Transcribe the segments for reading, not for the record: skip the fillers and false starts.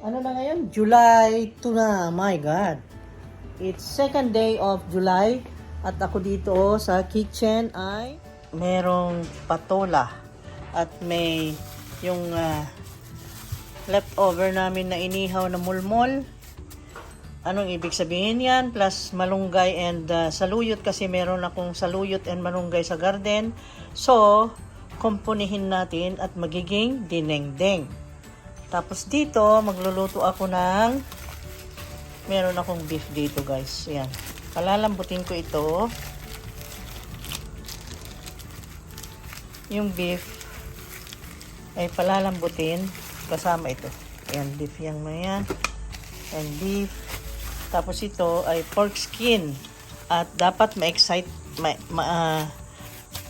Ano na ngayon? July 2 na. My God. It's second day of July. At ako dito sa kitchen ay merong patola. At may yung leftover namin na inihaw na mulmol. Anong ibig sabihin yan? Plus malunggay and saluyot kasi meron akong saluyot and malunggay sa garden. So, kumpunihin natin at magiging dinengdeng. Tapos dito, magluluto ako ng meron akong beef dito guys. Ayan. Palalambutin ko ito. Yung beef ay palalambutin kasama ito. Ayan, beef yung mga yan. And beef. Tapos ito ay pork skin. At dapat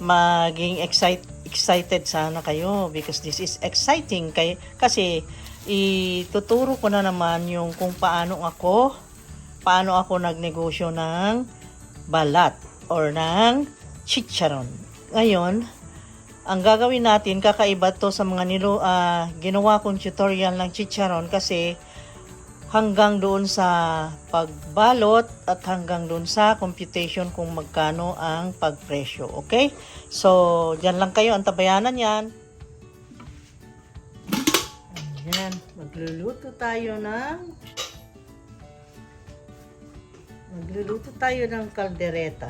maging excited sana kayo because this is exciting kasi ituturo ko na naman yung kung paano ako nagnegosyo ng balat or ng chicharon. Ngayon, ang gagawin natin kakaiba to sa mga ginawa kong tutorial ng chicharon kasi hanggang doon sa pagbalot at hanggang doon sa computation kung magkano ang pagpresyo. Okay? So, dyan lang kayo. Antabayanan yan. Ayan. Magluluto tayo ng kaldereta.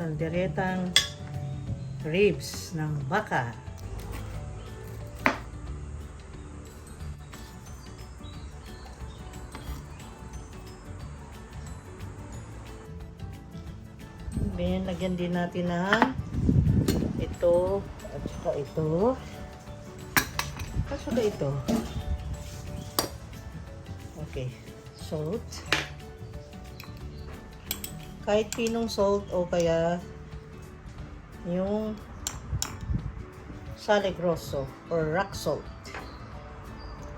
Kalderetang ribs ng baka. Then, lagyan din natin ng ito at saka ito. At saka ito. Okay. Salt. Kahit pinong salt o kaya yung sale grosso or rock salt.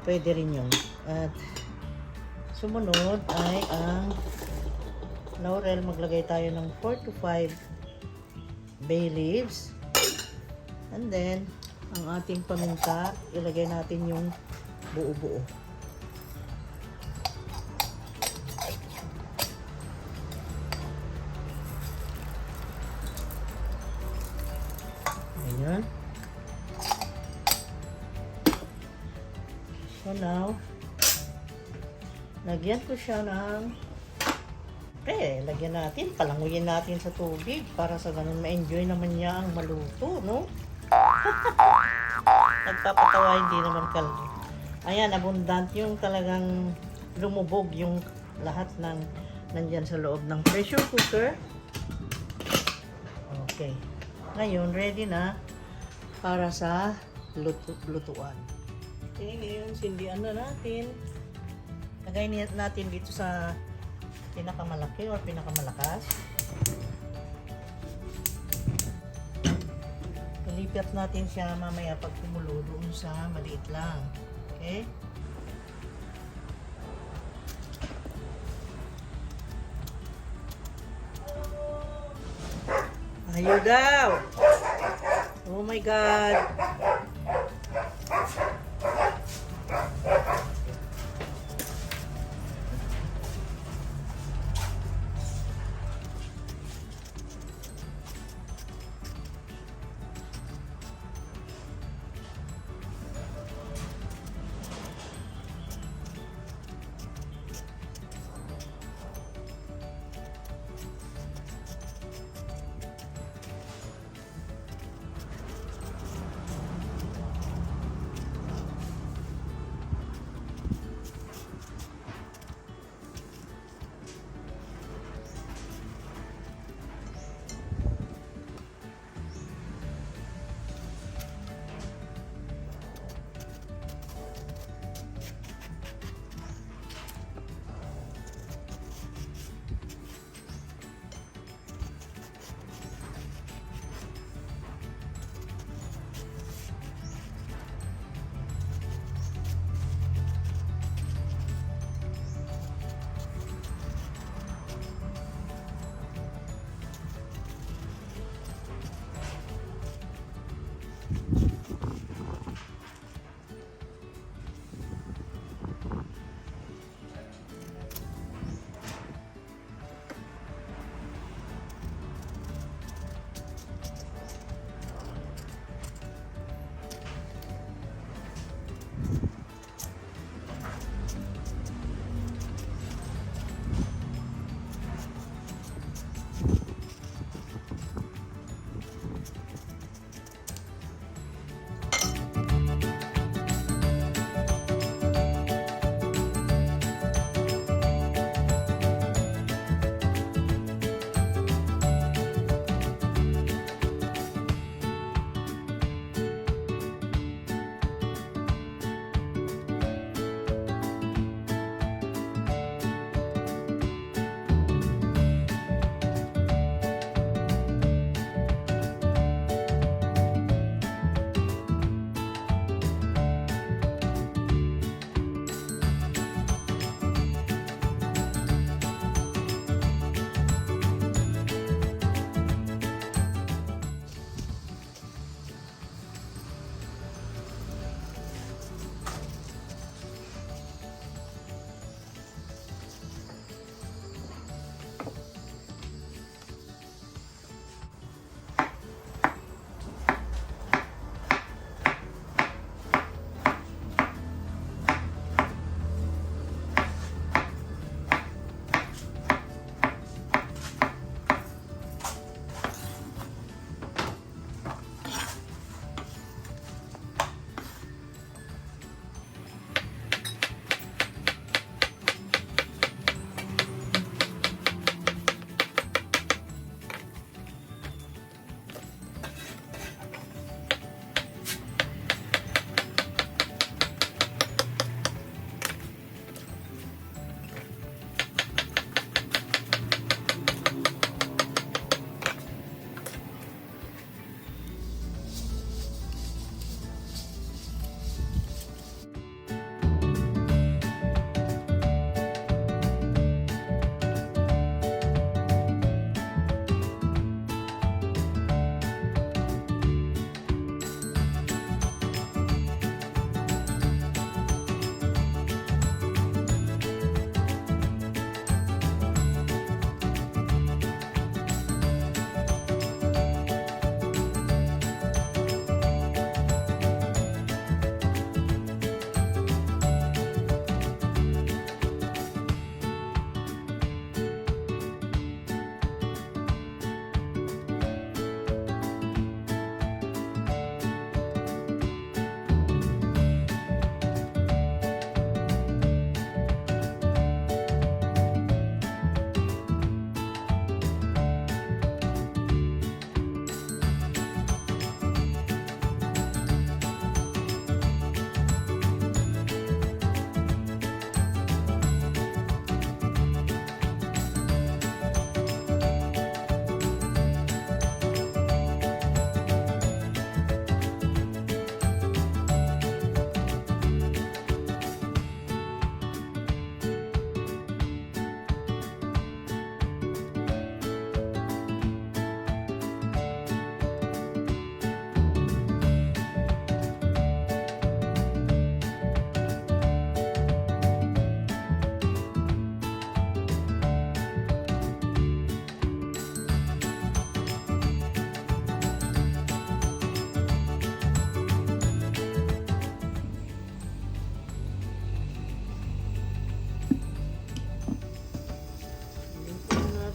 Pwede rin yun. At sumunod ay ang laurel. Maglagay tayo ng 4 to 5 bay leaves. And then, ang ating paminta, ilagay natin yung buo-buo. Ayan. So now, lagyan ko siya ng lagyan natin, palanguyin natin sa tubig para sa ganun ma-enjoy naman niya ang maluto, no? Nagpapatawa, hindi naman kalbo. Ayan, abundant yung talagang lumubog yung lahat ng nandyan sa loob ng pressure cooker. Okay. Ngayon, ready na para sa lutuan. Okay, ngayon, sindihan na natin. Lagay natin dito sa pinakamalaki o pinakamalakas. Ilipat natin siya mamaya pag kumulo doon sa maliit lang. Okay? Ayaw daw! Oh my God!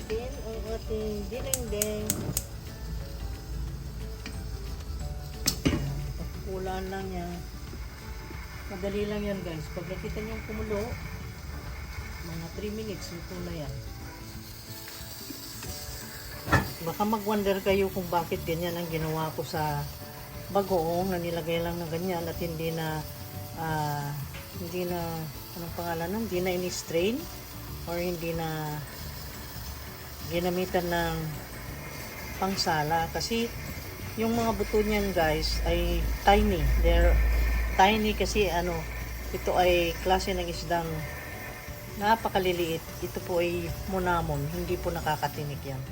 natin ang ating dinding. Pakulaan lang yan. Madali lang yan guys. Pag nakita nyo kumulo, mga 3 minutes ito na yan. Baka mag-wonder kayo kung bakit ganyan ang ginawa ko sa bagoong na nilagay lang na ganyan at hindi na anong pangalan nun? Hindi na ini-strain or hindi na ginamitan ng pangsala kasi yung mga buto niyan guys ay tiny. They're tiny kasi ito ay klase ng isdang napakaliliit. Ito po ay monamon, hindi po nakakatinik yan.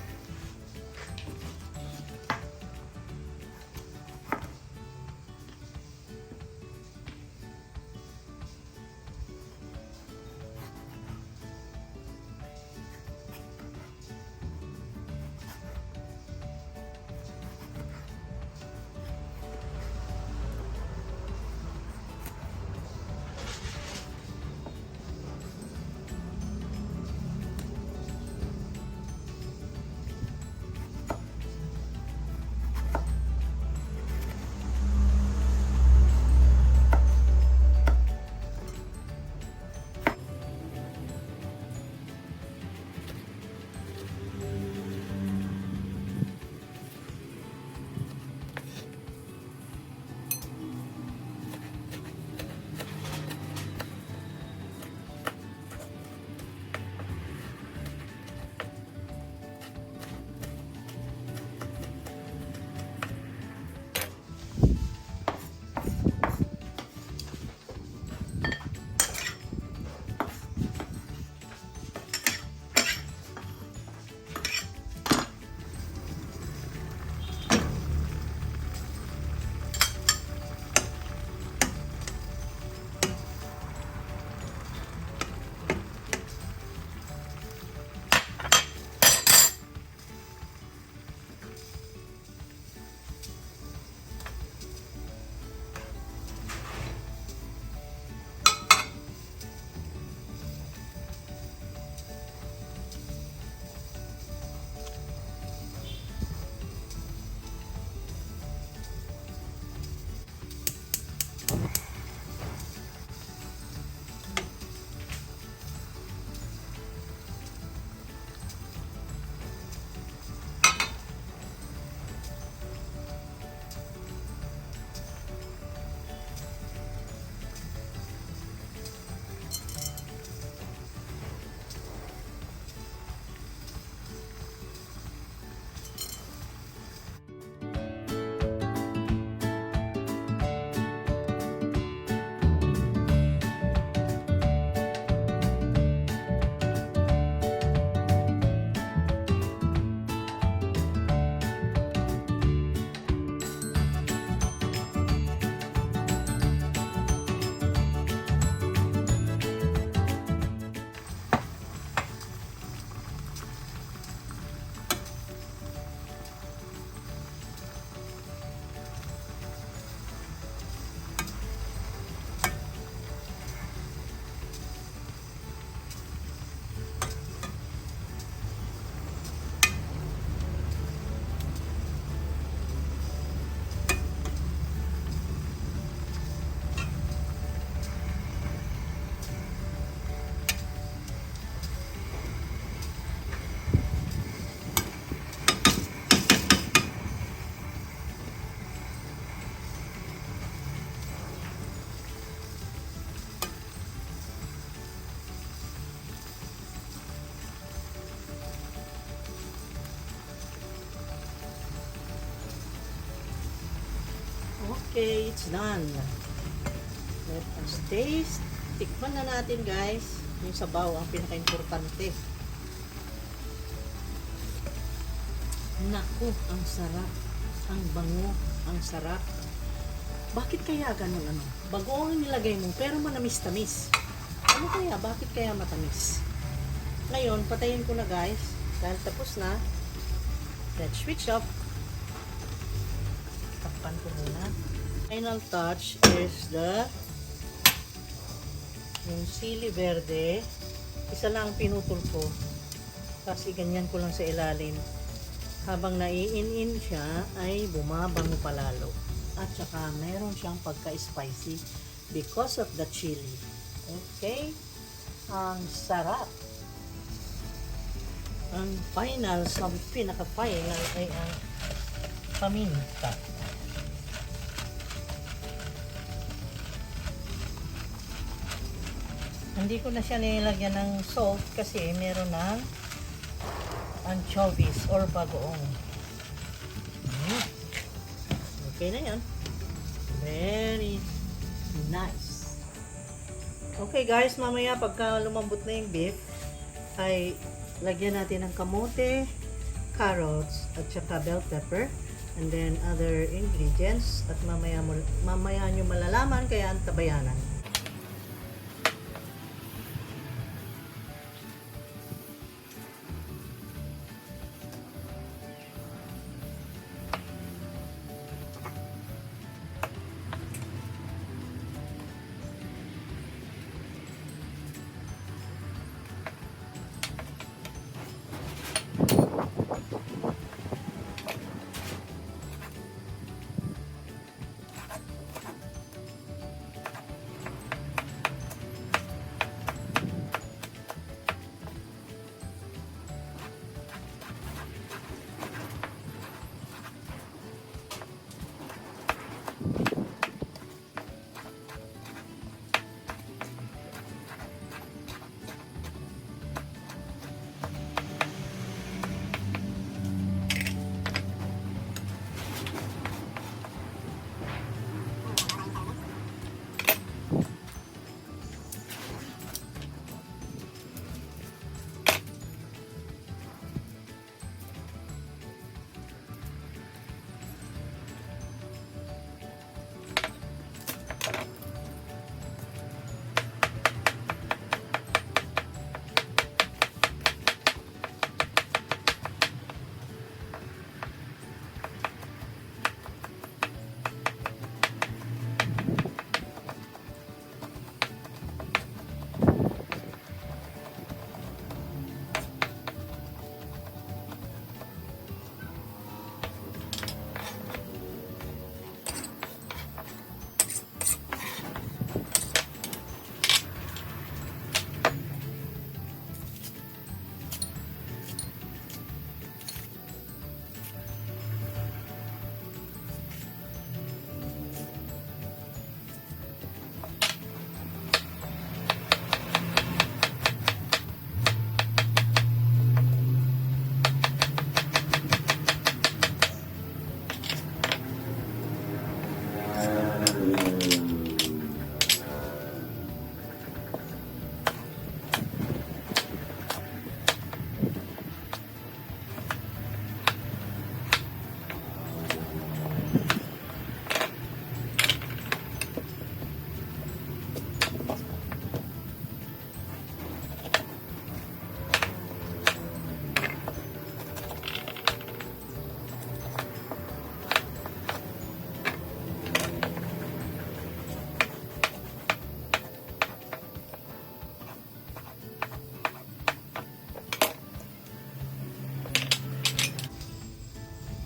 Okay, it's done. Let us taste. Tikman na natin guys. Yung sabaw ang pinaka-importante. Naku, ang sarap. Ang bango, ang sarap. Bakit kaya ganun Bago ang nilagay mo pero manamis-tamis. Ano kaya? Bakit kaya matamis? Ngayon, patayin ko na guys. Dahil tapos na. Let's switch off. Takpan ko muna. Final touch is yung sili verde. Isa lang ang pinutol ko. Kasi ganyan ko lang sa ilalim. Habang naiin-in siya, ay bumabango palalo. At saka meron siyang pagka-spicy because of the chili. Okay? Ang sarap. Ang final, sa pinaka-final ay ang paminta. Hindi ko na siya nilagyan ng salt kasi meron ng anchovies or bagoong. Okay na yan. Very nice. Okay guys, mamaya pagka lumambot na yung beef, ay lagyan natin ng kamote, carrots, at saka bell pepper, and then other ingredients. At mamaya nyo malalaman, kaya antabayanan.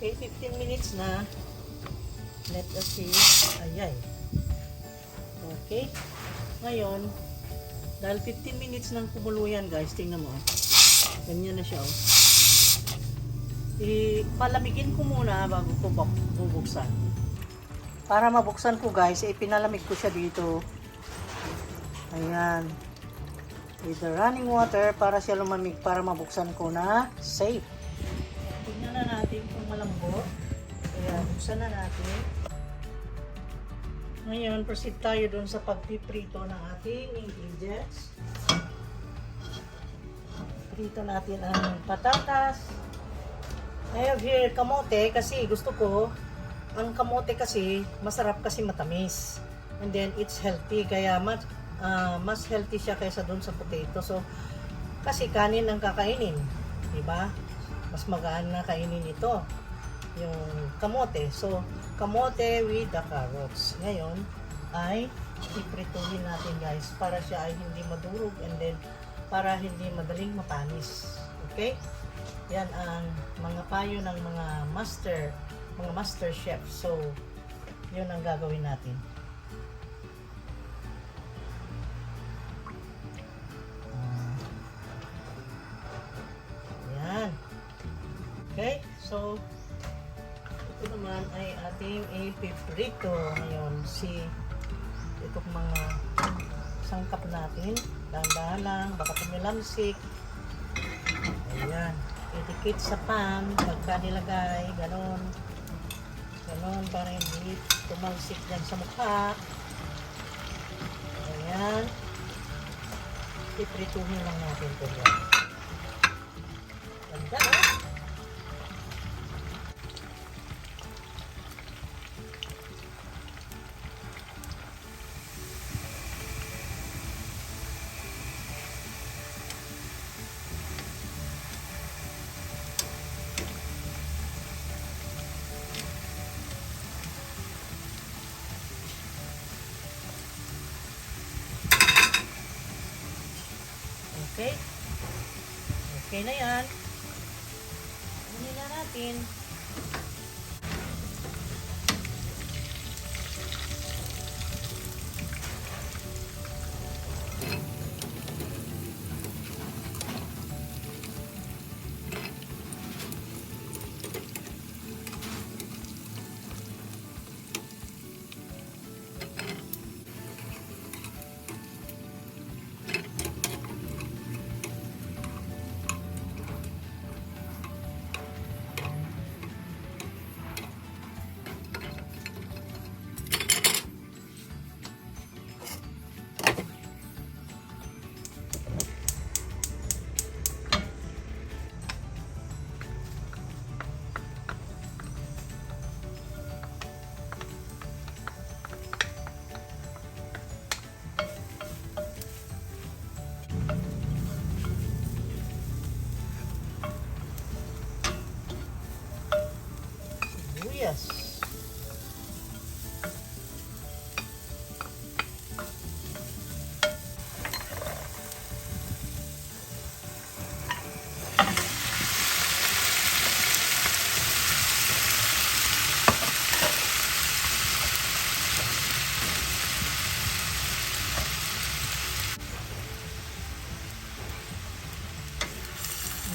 Okay, 15 minutes na. Let us see. Ayay. Okay. Ngayon, dahil 15 minutes nang kumulo yan, guys, tingnan mo. Ganyan na siya, oh. Palamigin ko muna bago ko bubuksan. Para mabuksan ko, guys, pinalamig ko siya dito. Ayan. With the running water para siya lumamig para mabuksan ko na safe. Tingnan na natin kung malambot. Kaya buksan na natin. Ngayon, proceed tayo dun sa pagpiprito ng ating ingredients. Prito natin ang patatas. I have here kamote kasi gusto ko, ang kamote kasi masarap kasi matamis. And then it's healthy kaya mas healthy siya kaysa dun sa potato. So, kasi kanin ang kakainin. Diba? Mas magaan na kainin ito. Yung kamote. So, kamote with the carrots. Ngayon, ay iprituhin natin guys para siya ay hindi madurog and then para hindi madaling mapanis. Okay? Yan ang mga payo ng mga master chef. So, yun ang gagawin natin. Yan. Okay? So, ito naman ay ating ipiprito ngayon. Itong mga sangkap natin. Dahan-dahan lang, baka tumilamsik. Ayan. Idikit sa pan, pagka nilagay, ganon. Ganon, para hindi tumalsik dyan sa mukha. Ayan. Iprituhin lang natin ito yan. Ganda, eh? Okay? Okay na yan. Kunin na natin. Sibuyas.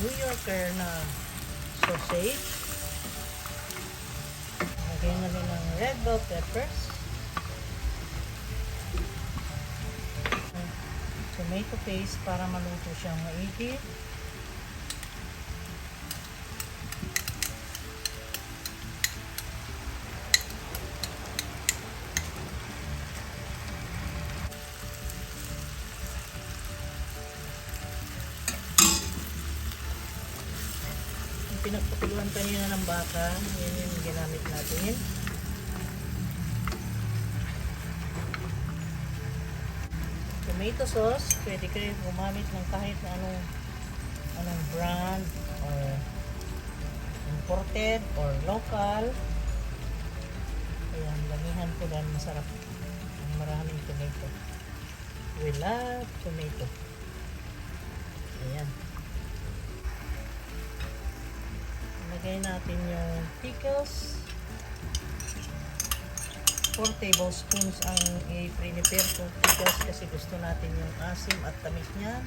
New Yorker na sausage. Lagyan na rin ng red bell peppers. Tomato paste para maluto siyang maigi. Pinagpatuluan kanina ng baka, yun yung ginamit natin. Tomato sauce, pwede kayo gumamit ng kahit na anong brand or imported or local. Ayan, lamihan ko dahil masarap. Maraming tomato. We love tomato. Ayan. Lagay natin yung pickles. 4 tablespoons ang i-prepare kong pickles kasi gusto natin yung asim at tamis niya.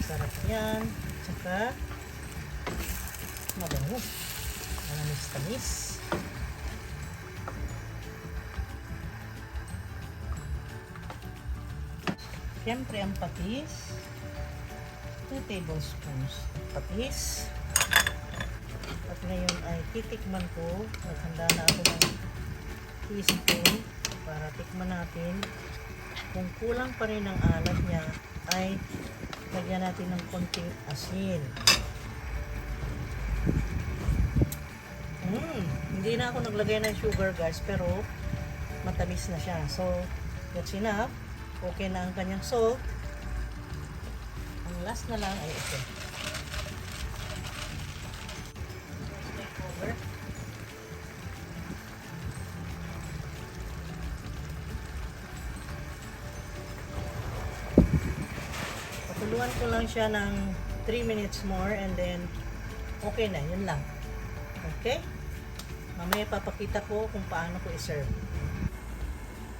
Sarap yan. Tsaka mabango. Manamis-tamis. Siyempre ang patis. 2 tablespoons patis. At ngayon ay titikman ko. Naghanda na ako ng teaspoon para tikman natin. Kung kulang pa rin ang alat niya, ay lagyan natin ng konting asin. Hindi na ako naglagay ng sugar guys, pero matamis na siya. So, that's enough. Okay na ang kanyang salt. Ang last na lang ay ito. Patuluan ko lang siya ng 3 minutes more and then okay na, yun lang. Okay? Mamaya papakita ko kung paano ko i-serve.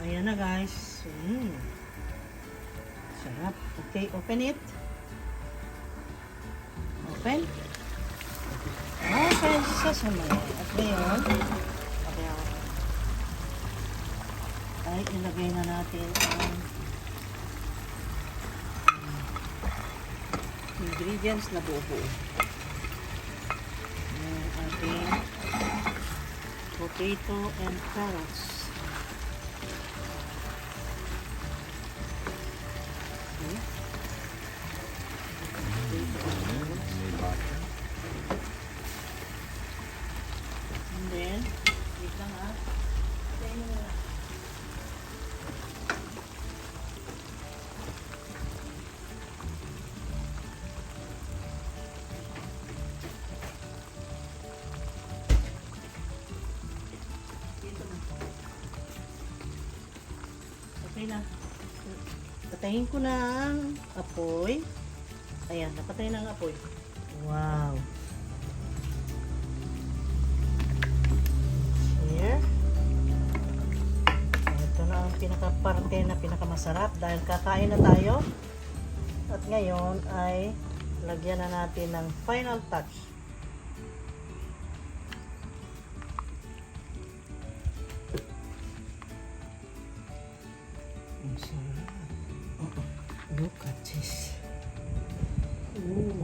Ayan na guys. Sarap. Okay, open it. Open. Okay, sasama. At ngayon, ay ilagay na natin ang ingredients na buo-buo. Yung ating potato and carrots. Okay. And then, wait lang okay na. Patayin ko na ang apoy. Ayan, napatay na ang apoy. Wow. Here. Ito na ang pinaka-parte na pinakamasarap dahil kakain na tayo. At ngayon ay lagyan na natin ng final touch. Look at this. Ooh.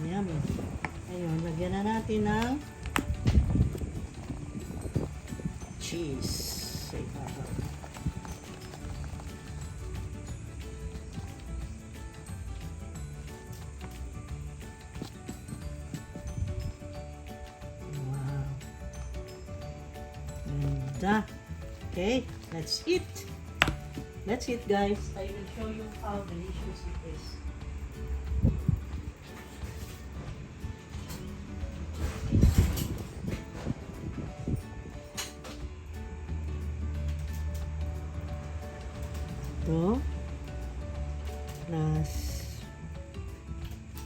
Yummy. Ayun, lagyan na natin ng cheese. Sa ibabaw. Wow. Ganda. Okay, let's eat. That's it, guys. I will show you how delicious it is. Ito. Plus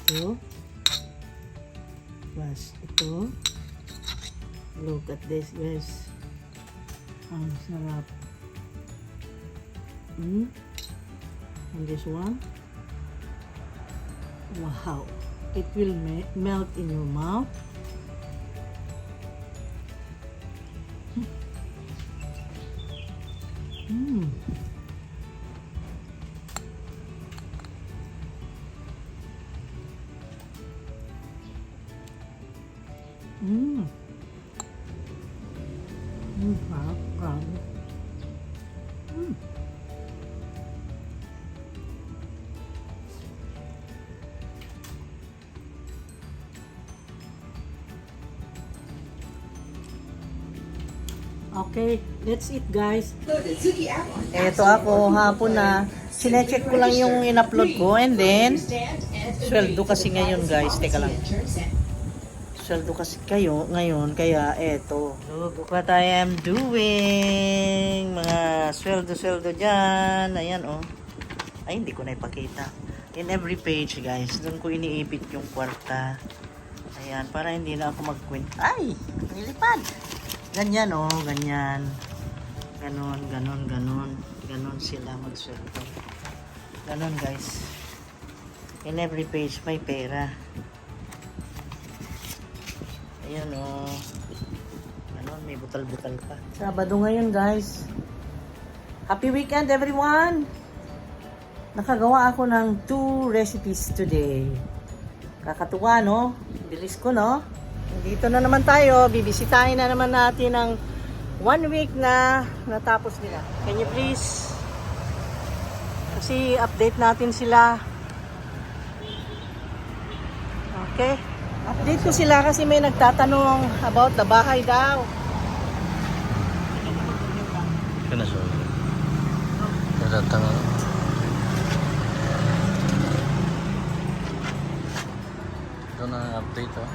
ito. Plus ito. Look at this, guys. Ang sarap. And this one, wow, it will melt in your mouth. Wow. Okay, let's eat, guys. Eto ako, hapon na. Sinecheck ko lang yung in-upload ko and then sweldo kasi ngayon, guys. Teka lang. Sweldo kasi kayo ngayon, kaya eto. Look what I am doing. Mga sweldo dyan. Ayan, oh. Ay, hindi ko na ipakita. In every page, guys, doon ko iniipit yung kwarta. Ayan, para hindi na ako mag-quint. Ay, nilipad. Ganyan, oh, ganyan. Ganon. Ganon sila mag-sweldo. Ganon, guys. In every page, may pera. Ayan, oh. Ganon, may butal-butal pa. Sabado ngayon, guys. Happy weekend, everyone! Nakagawa ako ng 2 recipes today. Kakatuwa, no? Bilis ko, no? Dito na naman tayo. Bibisitahin na naman natin ang 1 week na natapos nila. Can you please? Kasi update natin sila. Okay? Update ko sila kasi may nagtatanong about the bahay daw. Kena so. Datang. Ito na ang update, oh.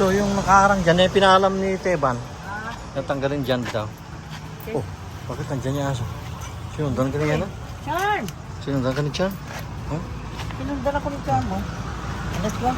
Ito yung nakaharang dyan. Eh, pinalam ni Teban. Ah, Natanggalin dyan daw. okay. Oh, bakit nandyan yung aso? Sinundan ka niya na? Chan! Sinundan ka ni Chan? Huh? Sinundan ako ni Chan mo. Alas lang.